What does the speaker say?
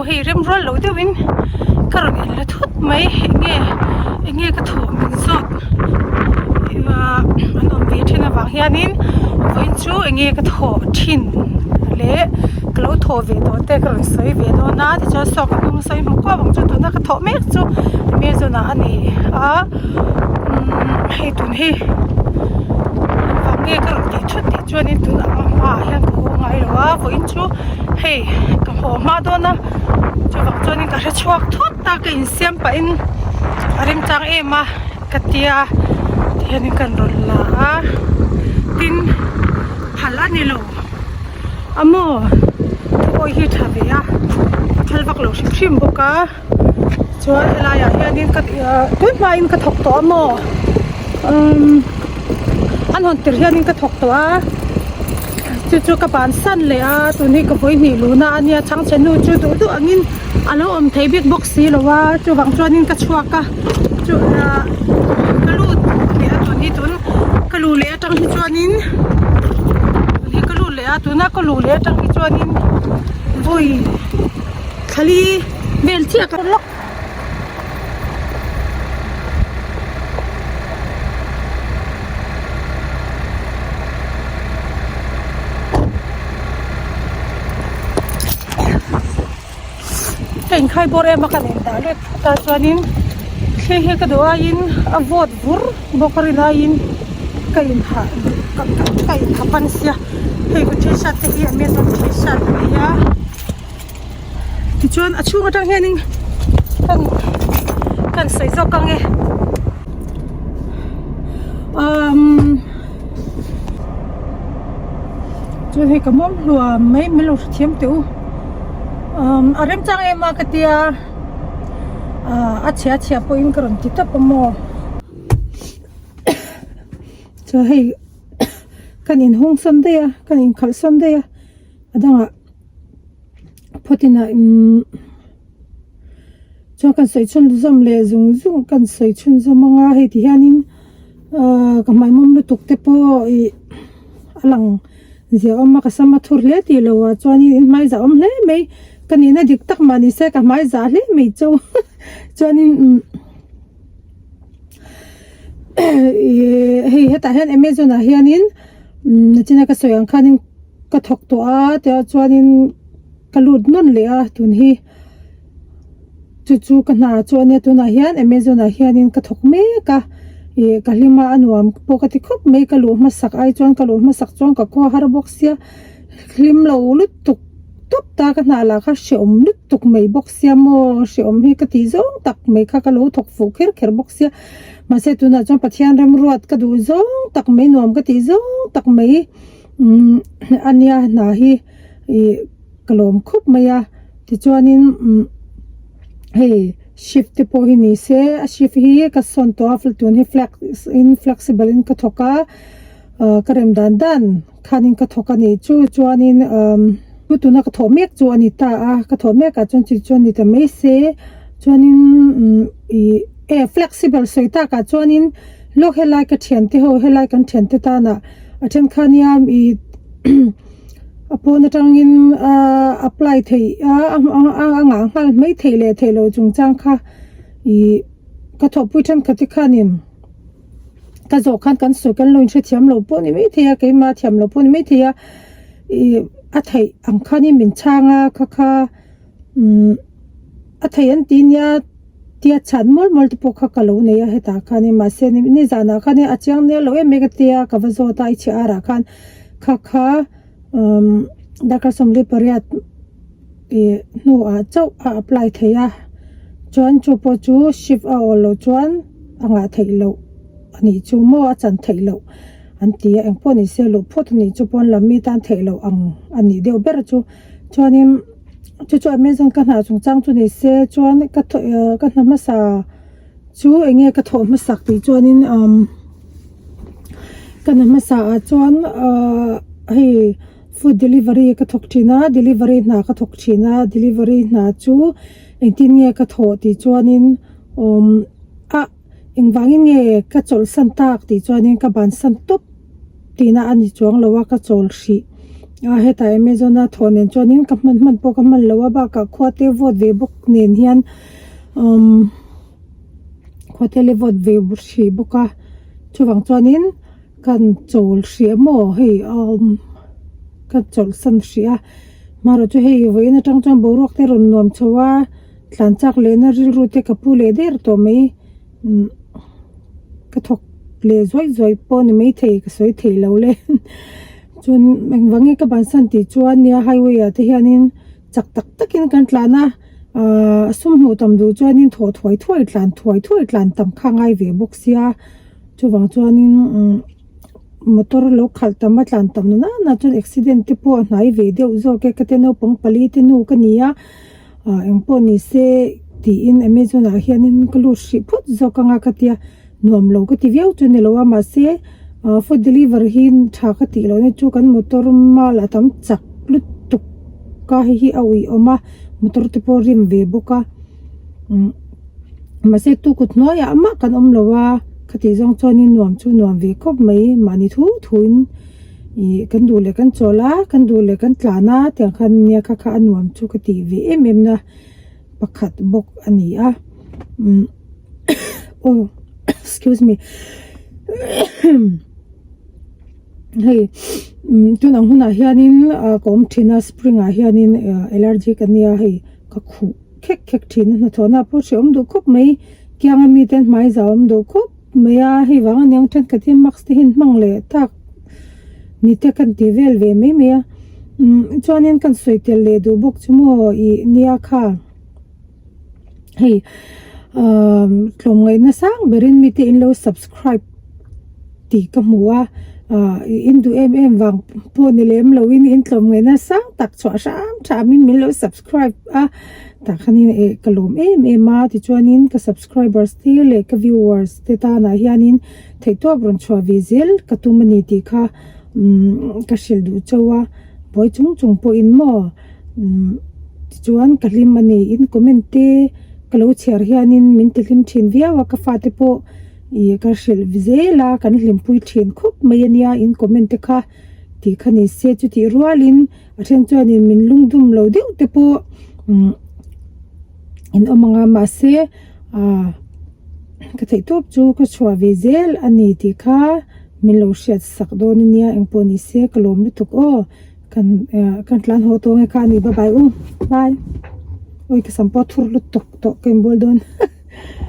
hei rem rual lo deuhin ka rawn in la thut mai enge enge ka thawh min zawt ah an awm ve thin avang hianin vawiin chu enge ka thawh thin leh ka lo thawh ve tawh te ka rawn sawi ve dawn a tichuan saw ka hnung sawi hmu kuau ang chu tuna ka thawh mek chu Amazon ah a ni a umm hei tun hi engvang nge ka rawn tih thut tih chuanin tun ang hmaah hian ka haw ngai lo a vawiin chu hei ka haw hma dawn a chuvang chuanin ka hre chhuak thut a ka insiam pahin a remchang em a ka tia tihianin kan rawn la a tin phal a ni lo a maw thu awih hi tha ve a a phal vak lo hrim hrim bawk a chuan helai ah hianin ka tun hmain ka thawk tawh a maw umm an hawn tir hianin ka thawk tawh a chu chu ka bansan leh a tun hi ka vawi hnih luhna a nia chhangchhe nu chu duh duh angin a lo awm thei bik bawk si lo a chuvang chuanin ka chhuak a chu ah ka lut leh a tun hi tun ka luh leh atang hi chuanin tun hi ka lut leh a tuna ka luh leh atang hi chuanin vawi Thali vel chiah ka lawk. Ka inkhai bawr em a ka nen dah let phut a chuanin thli hi ka duh aiin a vawt vur bawk a rin aiin ka inhah ka inha pan sia hei ka t-shirt te hi amazon t-shirt a ni a. Tichuan a chhung atang hianin kan kan sawi zawk ang e umm chuan hei ka mawm hluam mai min lo hrethiam teh u umm a remchang em a ka tia ah a chhia chhia pawhin ka rawn ti tawp a maw chuan hei kan inhung sawn daih a kan inkhalh sawn daih a a dangah. Phawtin ah imm chuan kan sawi chhun zawm leh zung zung kan sawi chhun zawm ang a hei ti hianin ahh ka hmaimawm lutuk te pawh ih a lang zia awm a ka sam a thur hle tih loh ah chuanin in hmai zah awm hle mai ka nihna dik tak mah ni se ka hmai zah hle mai chu chuanin umm ih hei hetah hian amazon ah hianin umm nachina ka sawi ang khanin. Ka thawk tawh a tiah chuanin ka lut nawn leh a tun hi chu chu ka hna chu ania tunah hian amazon ah hianin ka thawk mek a ih ka hlim a a nuam pawh ka ti khawp mai ka luh hmasak ai chuan ka luh hmasak chuan ka khua har bawk sia hlim lo lutuk tawp ta ka hna lah kha hrehawm lutuk mai bawk sia maw hrehawm hi ka tih zawng tak mai kha ka lo thawk fuh kher kher bawk sia mahse tunah chuan Pathian remruat ka duh zawng tak mai nuam ka tih zawng tak mai. Umm a nia hna hi ih ka lawm khawp mai a tichuanin umm hei shift te pawh hi ni se a shift hi ka sawn tawh a tun hi flex in flexible in ka thawk a ah ka rem dan dan khanin ka thawk a nih chu chuanin umm tuna ka thawh mek chu a ni ta a ka thawh mek ah chuan chu chuan ni ta mai se chuanin umm ih e flexible sawi takah chuanin lawk helai ka thiante ho helai kan thiante tana. A then kha nia ih a pawn atangin a apply theih a a ngah nghal mai theih leh theih loh chungchang kha ih ka thawhpui thenkhat te khanin ka zawh khan kan sawi kan lo inhrethiam lo pawh a ni maithei a keimah thiam lo pawh a ni maithei a ih a theih ang khanin min chhang a kha kha umm a theih an ti nia. Tia chhan mual mual te pawh kha ka lo nei a hetah khanin mahse nizanah khanin a chiang nel lo em mai ka tia ka va zawt a i chhi arah khan kha kha umm darkar 48 ih hnuah chauh a apply thei a chuan chu pawh chu shift a awl loh chuan a ngah theih loh a nih chu maw a chan theih loh an ti a engpawh ni se luh phawt a nih chu pawn lam mi tan theih loh ang a nih deuh ber chu chuanin. Chu chu Amazon ka hna chungchang chu ni se chuan ka thaw eh ka hna hmasa chu eng nge ka thawh hmasak tih chuanin umm ka hna hmasa ah chuan ahh hei food delivery ka thawk thin a delivery hna ka thawk thin a delivery hna chu engtin nge ka thawh tih chuanin umm ah engvangin nge ka chawlhsan tak tih chuanin ka bansan tawp tihna a ni chuang lo a ka chawl hrih. A hetah Amazon a thawh nen chuanin ka hman hman pawh ka hman lo a bakah khua te vawt ve bawk nen hian umm khua te la vawt ve hrih bawk a chuvang chuanin kan chawl hrih maw hei umm ka chawlhsan hrih a marawh chu hei vawiin atang chuan boruak te a rawn nuam chho a tlan chak lehna rilru te ka pu leh der tawh mai umm ka thawk leh zuai zuai pawh a ni maithei ka sawi thei lo le. Chuan engvang nge ka bansan tih chuan nia highway ah te hianin chak tak takin kan tlan a ahh sum hmuh tam duh chuanin thawh thuai thuai tlan thuai thuai tlan tam kha ngai ve bawk sia chuvang chuanin umm motor lo khalh tam a tlan tam na na chuan accident te pawh a hnai ve deuh zawk e ka te naupang pali te nu ka ni a ah engpawh ni se tiin amazon ah hianin ka lut hrih phawt zawk anga ka tia. Nuam lo ka ti viau chu ni lo a mahse ah food delivery hi tha ka tih loh na chu kan motor mal a tam chak lutuk a hei hi a ui awm a motor te pawh a rim ve bawk a umm mahse tu kut hnuaiah mah kan awm lo a khatih zawng chuanin nuam chu nuam ve khawp mai mahni thu thu in ih kan duh leh kan chawl a kan duh leh kan tlan a tiang khan nia kha kha a nuam chu ka tih ve em em na pakhat bawk a ni a umm. Oh excuse me hei umm tunang hunah hianin ah ka awm thin a spring ah hianin ah allergy ka nia hei ka khuh khek khek thin a hnathawhna pawh hrehawm duh khawp mai kianga mite an hmai zau awm duh khawp mai a hei vang aniang thenkhat hian mask te hi an hmang leh tak ni te kan ti vel ve mai mai a umm chuanin kan sawi tel leh duh bawk chu maw ih nia kha. Hei umm tlawmngaihna sang berin mite in lo subscribe tih ka hmu a ah in duh em em vang pawh ni lem loin in tlawmngaihna sang tak chhuah hram thamin min lo subscribe a tah khanin eh ka lawm em em a tichuanin ka subscribers te leh ka viewers te tanah hianin theihtawp rawn chhuah ve zel ka tum a ni tih kha umm ka hrilh duh chauh a buai chung chung pawhin maw. Umm tichuan ka hlim a ni in comment te ka lo chhiar hianin min ti hlim thin viau a ka fate pawh ih ka hrilh zel a kan hlimpui thin khawp mai a nia in comment te kha tih kha ni se chutih rualin a then chuanin min lungdum lo deuh te pawh umm in awm ang a mahse ah ka theih tawp chu ka chhuah ve zel a ni tih kha min lo hriat sak dawn a nia engpawh ni se ka lawm lutuk aw. Kan kan tlan haw tawng e kha a ni bye bye u bye ui ka sam pawh a thur lutuk tawh ka inbual dawn.